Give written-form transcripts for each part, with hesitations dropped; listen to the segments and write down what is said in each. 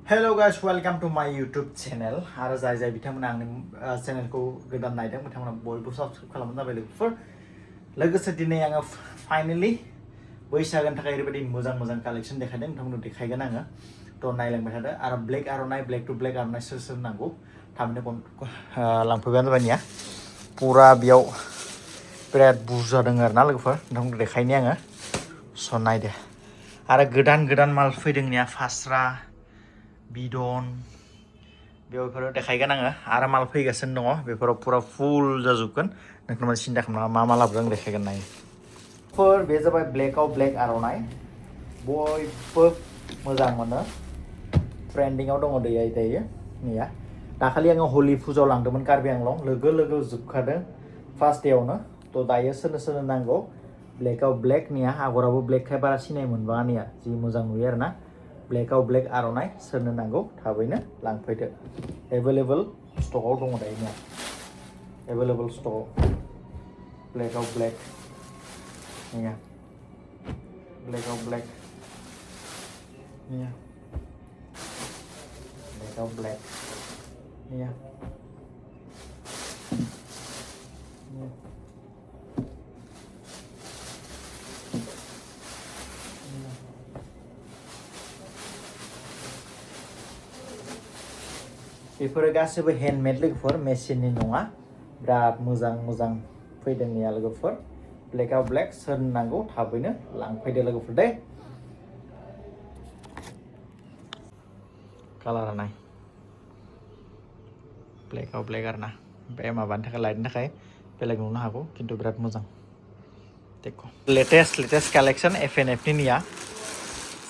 Hello guys, welcome to my YouTube channel. आरो जाय बिथांमोना आंनि चेनेलखौ गोदान नायदों बिथांमोना बयबो साबस्क्राइब खालामनो जाबाय लोगोफोर। लोगोसे दिनै आङो फाइनाली बैसागोनि थाखाय ओरैबायदि मोजां कालेक्शन देखायदों नोंथांमोननो देखायगोन आङो। थ' नायलांबाय थादो आरो ब्लेक आर'नाइ ब्लेक टु ब्लेक आर'नाइ सोर नांगौ थाबैनो लांफैबानो जाबाय निया। पुरा बेयाव बिराद बुरजा दङ आरोना लोगोफोर नोंथांमोननो देखायनि आङो। स' नायदो आरो गोदान माल फैदों निया फास्रा बिदन बेफोरो देखायगोन आङो आरो माल फैगासिनो दङ बेफोराव पुरा फुल जाजोबगोन नोंथांमोना सिन्था खालामनाङा मा लाबोदों देखायगोन नाय बे जाबाय ब्लेकआव ब्लेक आर'नाइ बयबो मोजां मोनो ट्रेन्डिंआव दङ दायो निया दाखालि आङो हलि फुजायाव लांदोंमोन कार्बि आंलं लोगो जोबखादों फार्स्ट डेआवनो थ' दायो सोरनो नांगौ ब्लेकआव ब्लेक निया आगराबो ब्लेकखाय बारा सिनाय मोनबाङा निया जि मोजां नुयो आरोना ब्लेकआव ब्लेक आर'नाइ सोरनो नांगौ थाबैनो लांफैदो एभेलेबल स्टकआव दङ दायो एभेलेबल स्टकआव ब्लेकआव ब्लेक निया ब्लेकआव ब्लेक निया ब्लेकआव ब्लेक निया बेफोरो गासैबो हेन्डमेड लोगोफोर मेसिननि नङा बिराद मोजां फैदों निया लोगोफोर ब्लेकआव ब्लेक सोरनो नांगौ थाबैनो लांफैदो लोगोफोर दे कालारा नाय ब्लेकआव ब्लेक आरोना बे माबानि थाखाय लाइटनि थाखाय बेलेग नुनो हागौ खिन्थु बिराद मोजां देखो लेटेस्ट कालेक्शन FNF निया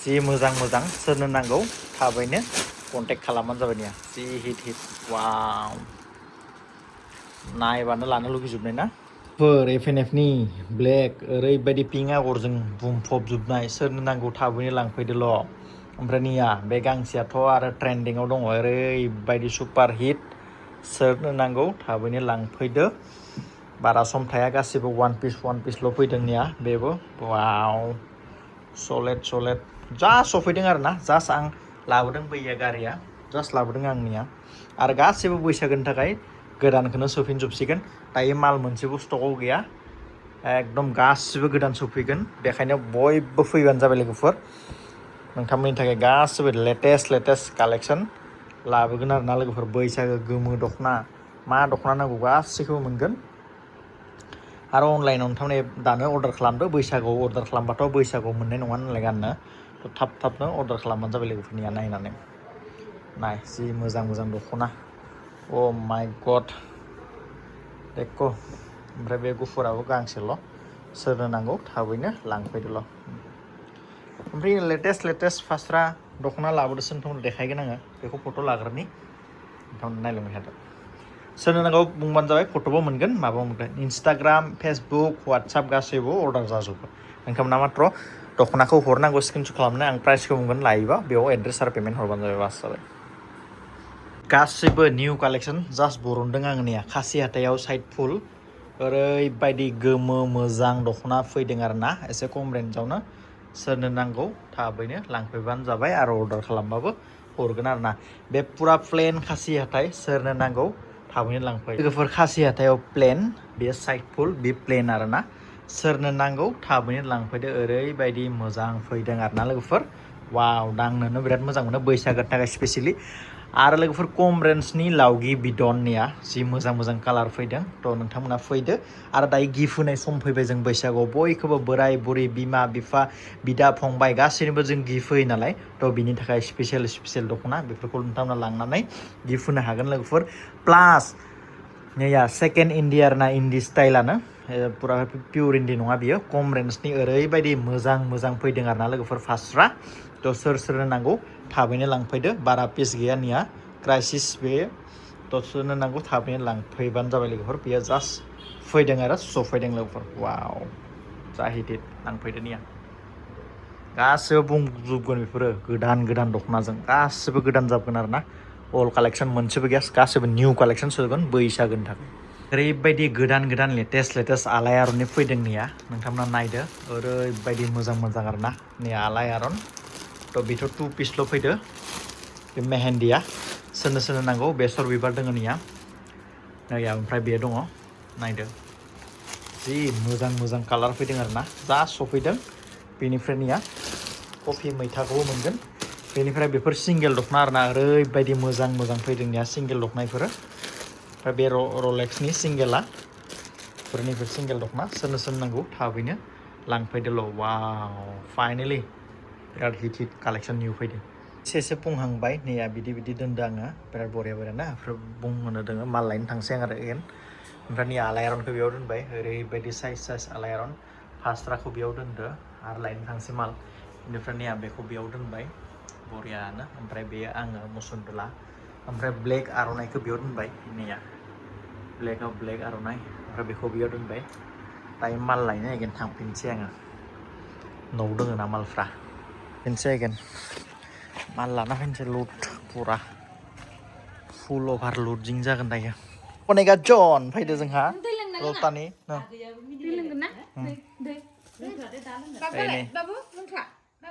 जि मोजां सोरनो नांगौ थाबैनो कन्टेक्ट खालामबानो जाबाय निया जि हिट वाव नायबानो लानो लुगैजोबनाय ना FNF नि ब्लेक ओरैबायदि पिंक आगरजों बुंफबजोबनाय सोरनो नांगौ थाबैनो लांफैदोल' ओमफ्राय निया बे गांसेयाथ' आरो ट्रेन्डिंआव दङ ओरैबायदि सुपार हिट सोरनो नांगौ थाबैनो लांफैदो बारा सम थाया गासिबो वान पिसल' फैदों निया बेबो वाव सलेट जास्ट सफैदों आरोना जास्ट आं लाबोदों बैया गारिया जास्ट लाबोदों आंनिया आरो गासिबो बैसागोनि थाखाय गोदानखौनो सोफिनजोबसिगोन दायो माल मोनसेबो स्टकआव गैया एकदम गासिबो गोदान सफैगोन बेखायनो बयबो फैबानो जाबाय लोगोफोर नोंथांमोननि थाखाय गासिबो लेटेस्ट कालेक्शन लाबोगोन आरोना लोगोफोर बैसागो गोमो दख'ना मा दख'ना नांगौ गासैखौबो मोनगोन आरो अनलाइनाव नोंथांमोना दानो अर्डार खालामदो बैसागोआव अर्डार खालामबाथ' बैसागोआव मोननाय नङा नालाय गाननो थाबनो अर्डार खालामबानो जाबाय लोगोफोरनिया नायनानै नाय जि मोजां दख'ना अ माय गड देख' ओमफ्राय बे गुफुराबो गांसेल' सोरनो नांगौ थाबैनो लांफैदोल' ओमफ्राय लेटेस्ट फास्रा दख'ना लाबोदोंसो नोंथांमोन देखायगोन आङो बेखौ फट' लाग्रोनि नोंथांमोन नायलांबाय थादो सोरनो नांगौ बुंबानो जाबाय फट'बो मोनगोन माबा मोनगोन इन्सटाग्राम फेसबुक वाट्सएप गासैबो अर्डार जाजोबो नोंथांमोना माथ्र' दख'नाखौ हरनांगौ स्क्रिनशट खालामनो आं प्राइसखौ बुंगोन लायोबा बेयाव एड्रेस आरो पेमेन्ट हरबानो जाबाय बास जाबाय गासैबो निउ कालेक्शन जास्ट बरनदों आंनिया खासि हाथायाव साइड फुल ओरैबायदि गोमो मोजां दख'ना फैदों आरोना एसे खम रेन्जआवनो सोरनो नांगौ थाबैनो लांफैबानो जाबाय आरो अर्डार खालामबाबो हरगोन आरोना बे पुरा प्लेन खासि हाथाय सोरनो नांगौ थाबैनो लांफै लोगोफोर खासि हाथायाव प्लेन बे साइड फुल बे प्लेन आरोना सोरनो नांगौ थाबैनो लांफैदो ओरैबायदि मोजां फैदों आरोना लोगोफोर वाव दांनोनो बिराद मोजां मोनो बैसागोनि थाखाय स्पेसियेलि आरो लोगोफोर कम रेन्जनि लावगि बिदननिया जि मोजां कालार फैदों थ' नोंथांमोना फैदो आरो दायो गिफ्ट होनाय सम फैबाय जों बैसागुआव बयखौबो बोराय बुरै बिमा बिफा बिदा फंबाय गासैनोबो जों गिफ्ट होयो नालाय थ' बिनि थाखाय स्पेसियेल दख'ना बेफोरखौ नोंथांमोना लांनानै गिफ्ट होनो हागोन लोगोफोर प्लास नैया सेकेन्ड इन्दि आरोना इन्दि स्टाइलानो पुरा पियर इन्दि नङा बियो कम रेन्जनि ओरैबायदि मोजां फैदों आरोना लोगोफोर फास्रा थ' सोरनो नांगौ थाबैनो लांफैदो बारा पिस गैया निया क्राइसिस बे थ' सोरनो नांगौ थाबैनो लांफैबानो जाबाय लोगोफोर बेयो जास्ट फैदों आरो सफैदों लोगोफोर वाव जाहिदि लांफैदो निया गासिबो बुंजोबगोन बेफोरो गोदान दख'नाजों गासिबो गोदान जाबगोन आरोना अल कालेक्शन मोनसेबो गैया गासिबो निउ कालेक्शन सोगोन बैसागोनि थाखाय ओरैबायदि गोदान लेटेस्ट आलायारननि फैदों निया नोंथांमोना नायदो ओरैबायदि मोजां आरोना निया आलायारन थ' बेथ' 2 पिसल' फैदो बे मेहेन्दिया सोरनो नांगौ बेसर बिबार दङ निया नै ओमफ्राय बे दङ नायदो जि मोजां कालार फैदों आरोना जा सफैदों बेनिफ्राय निया कफि मैथाखौबो मोनगोन बेनिफ्राय बेफोर सिंगेल दखना आरोना ओरैबायदि मोजां फैदों निया सिंगेल दखनाफोर ओमफ्राय बे रलेक्सनि सिंगेला फोरनिफ्राय सिंगेल दखना सोरनो नांगौ थाबैनो लांफैदोल' वाव फाइनेलि बिराद हिट कालेक्सन निउ फैदों एसे बुंहांबाय नैया बिदि दोनदों आङो बिराद बरिया ना ओमफ्राय बुंहोनो दोङो माल लायनो थांसै आं आरो एगेन ओमफ्राय नै आलायारनखौ बेयाव दोनबाय ओरैबायदि साइज आलायारन फास्राखौ बेयाव दोनदो आरो लायनो थांसै माल बेनिफ्राय नै बेखौ बेयाव दोनबाय बरियानो ओमफ्राय बेयो आङो मुसुन्दुला ओमफ्राय ब्लेक आर'नाइखौ बेयाव दोनबाय नैया ब्लेक आर'नाइ ओमफ्राय बेखौ बेयाव दोनबाय दायो माल लायनो एगेन थांफिनसै आङो न'आव दोङो ना मालफ्रा फिनसै एगेन माल लाना फैनोसै लुट पुरा फुल अभार लुटजिं जागोन दायो अनेगा जन फैदो जोंहा रौतानि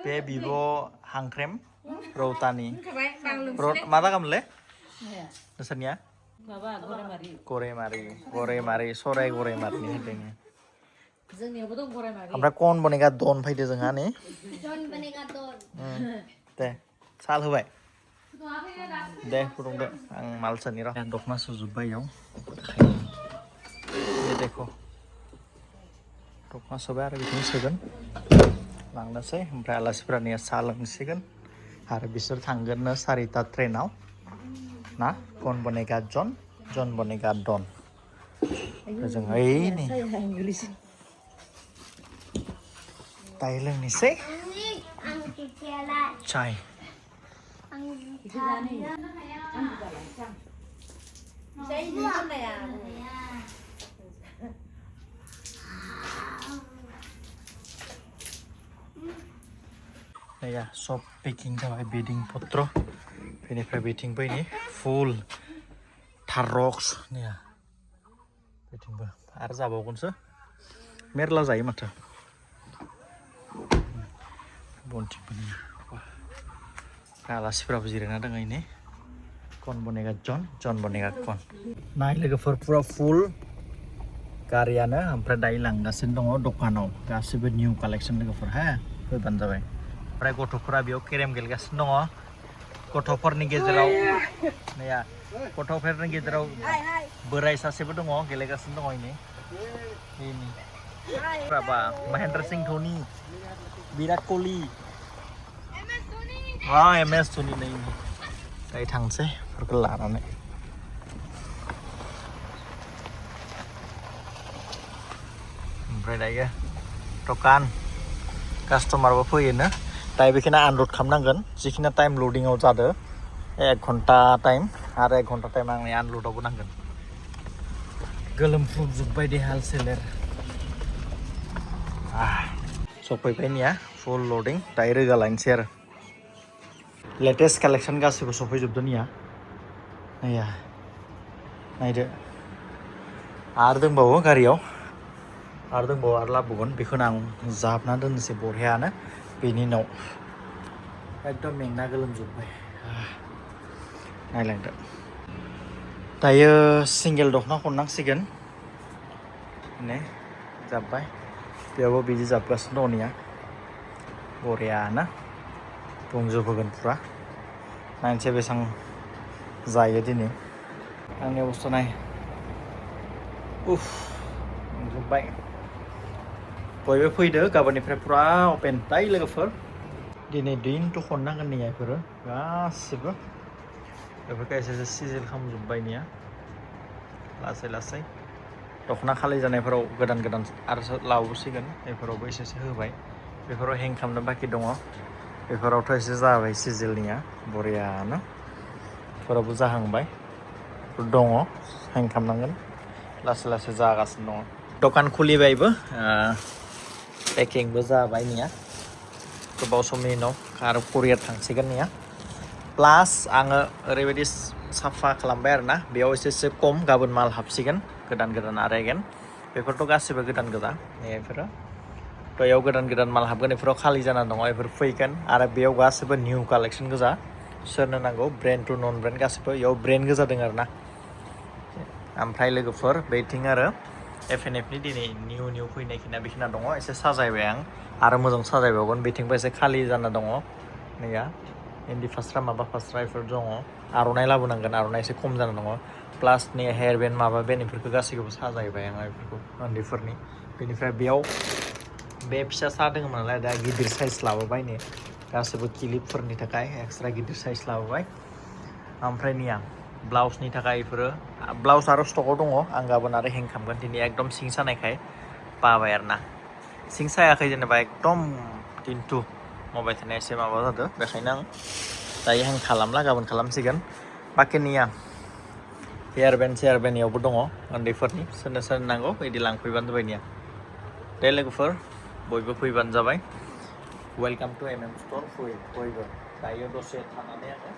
बे बिब' हांख्रेम रौतानि मा जागामोनलै नोंसोरनिया गराइमारि सराइ गराइमारिनि होनदों जोंनियावबो दं गराइमारि ओमफ्राय कौन बनेगा दन फैदो जोंहा नै दे साल होबाय दे फुदुंदो आं माल सोनि र' दखना सुजोब्बाय इयाव देख' दखना सोबाय आरो बिदिनो सोगोन लांनोसै ओमफ्राय आलासिफोरा नै साहा लोंसिगोन आरो बिसोर थांगोननो 4टा ट्रेनाव ना कौन बनेगा जन बनेगा डन जों ओइ नै दायो लोंनोसै चाय या सब पेकिं जाबाय बेदिं पत्र बेनिफ्राय बेथिं फैनि फुल थारक्स निया बेथिंबो आरो जाबावगोनसो मेरला जायो माथो बनथिफोरनि आलासिफोराबो जिरायना दङ इनै कौन बनेगा जन बनेगा कौन नाय लोगोफोर पुरा फुल गारियानो ओमफ्राय दायो लांगासिनो दङ दखानाव गासिबो निउ कालेक्सन लोगोफोर हा फैबानो जाबाय ओमफ्राय गथ'फोरा बेयाव केरेम गेलेगासिनो दङ गथ'फोरनि गेजेराव नैया गथ'फोरनि गेजेराव बोराय सासेबो दङ गेलेगासिनो दङ इनि बाबा महेंद्र सिंह धोनी विराट कोहली MS धोनी नै दायो थांसै बेफोरखौ लानानै ओमफ्राय दायो दखान कास्टमारबो फैयोनो दायो बेखिनि आनलड खालामनांगोन जिखिनि टाइम लडिंआव जादों 1 घन्टा टाइम आरो 1 घन्टा टाइम आंनि आनलडावबो नांगोन गोलोमफ्रुजोब्बाय दे हाल सेलेर सफैबाय निया फुल लडिं दायो रोगा लायनोसै आरो लेटेस्ट कालेक्सन गासिबो सफैजोबदों निया नैया नायदो आरो दंबावो गारियाव आरो लाबोगोन बेखौनो आं जाबना दोननोसै बरियानो बेनि उनाव एकदम मेंना गोलोमजोब्बाय नायलांदो दायो सिंगेल दखना खननांसिगोन ने जाब्बाय बेयावबो बिदि जाबगासिनो दं निया बरियानो बुंजोबहोगोन पुरा नायनोसै बेसेबां जायो दिनै आंनि अबस्था नाय जोब्बाय बयबो फैदो गाबोननिफ्राय पुरा अपेन दायो लोगोफोर दिनै दिनथ' खननांगोन निया बेफोरो गासिबो बेफोरखौ एसे सिजिल खालामजोब्बाय निया लासै दखना खालि जानायफोराव गोदान आरो लाबोसिगोन बेफोरावबो एसे होबाय बेफोराव हें खालामनो बाखि दङ बेफोरावथ' एसे जाबाय सिजिलनिया बरियानो बेफोरावबो जाहांबाय दङ हें खालामनांगोन लासै जागासिनो दङ दखान खुलिबायबो पेकिंबो जाबाय निया गोबाव समनि उनाव आरो कुरियार थांसिगोन निया प्लास आङो ओरैबायदि साफा खालामबाय आरोना बेयाव एसे खम गाबोन माल हाबसिगोन गोदान आरो एगेन बेफोरथ' गासिबो गोदान गोजा बेफोरो बेयाव गोदान माल हाबगोन बेफोराव खालि जाना दङ बेफोर फैगोन आरो बेयाव गासिबो निउ कालेक्सन गोजा सोरनो नांगौ ब्रेन्ड टु नन ब्रेन्ड गासिबो इयाव ब्रेन्ड गोजा दङ आरो ना ओमफ्राय लोगोफोर बेथिं आरो FNFनि दिनै निउ फैनायखिना बेखिना दङ एसे साजायबाय आं आरो मोजां साजायबावगोन बेथिंबो एसे खालि जाना दङ नैया इन्दि फास्रा माबा फास्रा बेफोर दङ आर'नाइ लाबोनांगोन आर'नाइ एसे खम जाना दङ प्लास नै हेयार बेन्ड माबा बेन्ड बेफोरखौ गासैखौबो साजायबाय आं बेफोरखौ उन्दैफोरनि बेनिफ्राय बेयाव बे फिसा सा दङमोन नालाय दा गिदिर साइज लाबोबाय गासिबो क्लिपफोरनि थाखाय एक्सट्रा गिदिर साइज लाबोबाय ओमफ्राय निया ब्लाउसनि थाखाय बेफोरो ब्लाउस आरो स्टकआव दङ आं गाबोन आरो हें खालामगोन दिनै एकदम सिं सानायखाय बाबाय आरो ना सिं सायाखै जेनेबा एकदम खिन्थु मावबाय थानाया एसे माबा जादों बेखायनो आं दायो हें खालामला गाबोन खालामसिगोन बाखिनिया हेयार बेन्ड इयावबो दङ उन्दैफोरनि सोरनो नांगौ बिदि लांफैबानो जाबाय निया दे लोगोफोर बयबो फैबानो जाबाय वेलकाम टु स्ट'र बयबो दायो दसे थानानै आङो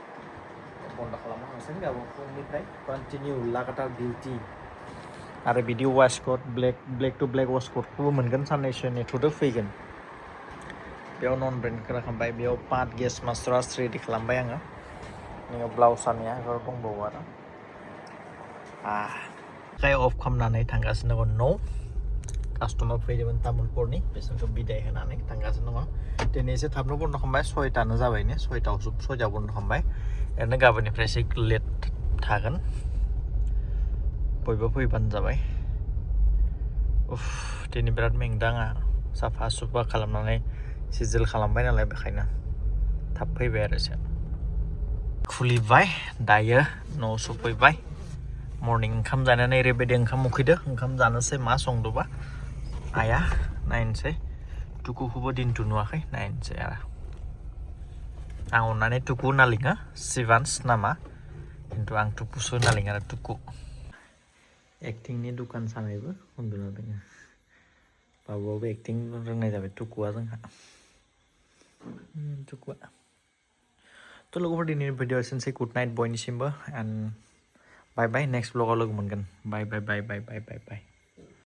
बन्द खालामनो हांसिगोन गाबोन फुंनिफ्राय कन्टिनिउ लागातार डिउटि आरो बिदि वासकट ब्लेक टु ब्लेक वासकटखौबो मोनगोन साननैसो नेथ'दो फैगोन बेयाव नन ब्रेन्डखौ राखांबाय बेयाव पाट गेस मास्टार्स रेडि खालामबाय आङो नैयाव ब्लाउस सानाया बेफोर दंबावो आरो आखाइ अफ खालामनानै थांगासिनो दङ न' कास्टमार फैदोंमोन तामुलपुरनि बिसोरखौ बिदाय होनानै थांगासिनो दङ दिनै एसे थाबनो बन्द खालामबाय 6टानो जाबायनो 6टायाव बन्द खालामबाय ओरैनो गाबोननिफ्राय एसे लेट थागोन बयबो फैबानो जाबाय उफ दिनै बिराद मेंदों आंहा साफा सुफा खालामनानै सिजिल खालामबाय नालाय बेखायनो थाब फैबाय आरो एसे खुलिबाय दायो न'आव सफैबाय मर्निं ओंखाम जानानै ओरैबायदि ओंखाम उखैदो ओंखाम जानोसै मा संदोबा आया नायनोसै टुकुखौबो दिनथु नुवाखै नायनोसै आरो आं अननानै टुकु होनना लिङो सिभान्स नामा खिन्थु आं टुकुसो होनना लिङो आरो टुकु एक्टिंनि दुखान सानायबो उन्दुना दङ बाबुआबो एक्टिं रोंनाय जाबाय टुकुआ जोंहा टुकुआ थ' लोगोफोर दिनैनि भिडिअ एसेनोसै गुड नाइट बयनिसिमबो एन्ड बाय बाय नेक्स्ट ब्लगाव लोगो मोनगोन बाय बाय बाय बाय बाय बाय बाय